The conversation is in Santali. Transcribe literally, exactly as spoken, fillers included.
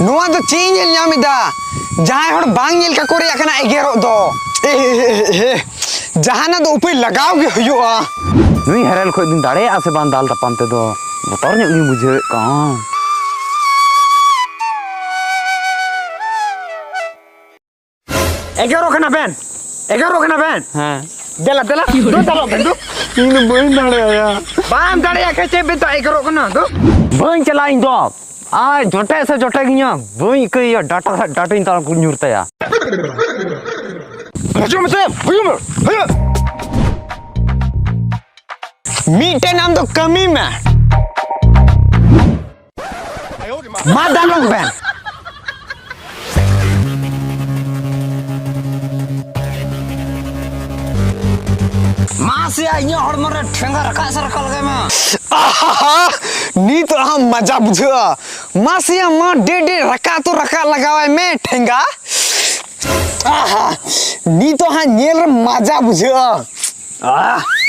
ᱱᱚᱣᱟ ᱫᱚ ᱪᱮᱫ ᱤᱧ ᱧᱮᱞ ᱧᱟᱢ ᱮᱫᱟ? ᱡᱟᱦᱟᱸᱭ ᱦᱚᱲ ᱵᱟᱝ ᱧᱮᱞ ᱠᱟᱠᱚ ᱨᱮᱭᱟᱜ ᱠᱟᱱᱟ ᱮᱜᱮᱨᱚᱜ ᱫᱚ᱾ ᱮ, ᱮ, ᱮ, ᱮ, ᱮ, ᱡᱟᱦᱟᱱᱟᱜ ᱫᱚ ᱩᱯᱟᱹᱭ ᱞᱟᱜᱟᱣ ᱜᱮ ᱦᱩᱭᱩᱜᱼᱟ᱾ ᱱᱩᱭ ᱦᱮᱨᱮᱞ ᱠᱷᱚᱡ ᱫᱚᱧ ᱫᱟᱲᱮᱭᱟᱜᱼᱟ ᱥᱮ ᱵᱟᱝ ᱫᱟᱞ ᱛᱟᱯᱟᱢ ᱛᱮᱫᱚ ᱵᱚᱛᱚᱨ ᱧᱚᱜ ᱜᱤᱧ ᱵᱩᱡᱷᱟᱹᱣᱮᱫ ᱠᱟᱱ᱾ ᱮᱜᱮᱨᱚᱜ ᱠᱟᱱᱟ ᱵᱮᱱ, ᱮᱜᱮᱨᱚᱜ ᱠᱟᱱᱟ ᱵᱮᱱ᱾ ᱦᱮᱸ᱾ ᱫᱮᱞᱟ, ᱫᱮᱞᱟ, ᱫᱩ ᱫᱟᱞᱚᱜ ᱵᱮᱱ, ᱫᱩ᱾ ᱤᱧ ᱫᱚ ᱵᱟᱹᱧ ᱫᱟᱲᱮᱭᱟᱜᱼᱟ᱾ ᱵᱟᱢ ᱫᱟᱲᱮᱭᱟᱜ ᱠᱷᱟᱡ ᱪᱮᱫ ᱵᱮᱱ ᱛᱚ ᱮᱜᱮᱨᱚᱜ ᱠᱟᱱᱟ, ᱫᱩ᱾ ᱵᱟᱹᱧ ᱪᱟᱞᱟᱜᱼᱟ ᱤᱧ ᱫᱚ᱾ ᱟᱨ ᱡᱚᱴᱮᱫ ᱥᱮ ᱡᱚᱴᱮᱫ ᱜᱤᱧᱟ, ᱵᱟᱹᱧ ᱤᱠᱟᱹᱭᱟ, ᱰᱟᱴᱟ ᱥᱮ ᱰᱟᱴᱟᱧ ᱛᱟᱲᱟᱢ ᱠᱚ ᱧᱩᱨ ᱛᱟᱭᱟ᱾ ᱦᱤᱡᱩᱜ ᱢᱮᱥᱮ, ᱦᱤᱡᱩᱜ ᱢᱮ, ᱦᱤᱡᱩᱜ᱾ ᱢᱤᱫᱴᱮᱱ ᱟᱢ ᱫᱚ ᱠᱟᱹᱢᱤ ᱢᱮ᱾ ᱢᱟ ᱫᱟᱞᱚᱵ ᱵᱮᱱ᱾ ᱢᱟᱥᱮᱭᱟ, ᱤᱧᱟᱹᱜ ᱦᱚᱲᱢᱚ ᱨᱮ ᱴᱷᱮᱸᱜᱟ ᱨᱟᱠᱟᱵ ᱥᱮ ᱨᱟᱠᱟᱵ ᱞᱟᱜᱟᱭ ᱢᱮ᱾ ᱟᱦᱟ, ᱱᱤᱛ ᱟᱢ ᱢᱟᱡᱟ ᱵᱩᱡᱷᱟᱹᱜᱼᱟ᱾ ᱢᱟᱥᱮᱭᱟ, ᱢᱟ ᱰᱮ ᱰᱮ ᱨᱟᱠᱟᱵ ᱛᱚ ᱨᱟᱠᱟᱵ ᱞᱟᱜᱟᱣᱟᱭ ᱢᱮ ᱴᱷᱮᱸᱜᱟ᱾ ᱟᱦᱟ, ᱱᱤᱛᱚᱜ ᱦᱟᱸᱜ ᱧᱮᱞ ᱨᱮ ᱢᱟᱡᱟ ᱵᱩᱡᱷᱟᱹᱜᱼᱟ᱾ ᱟᱦ᱾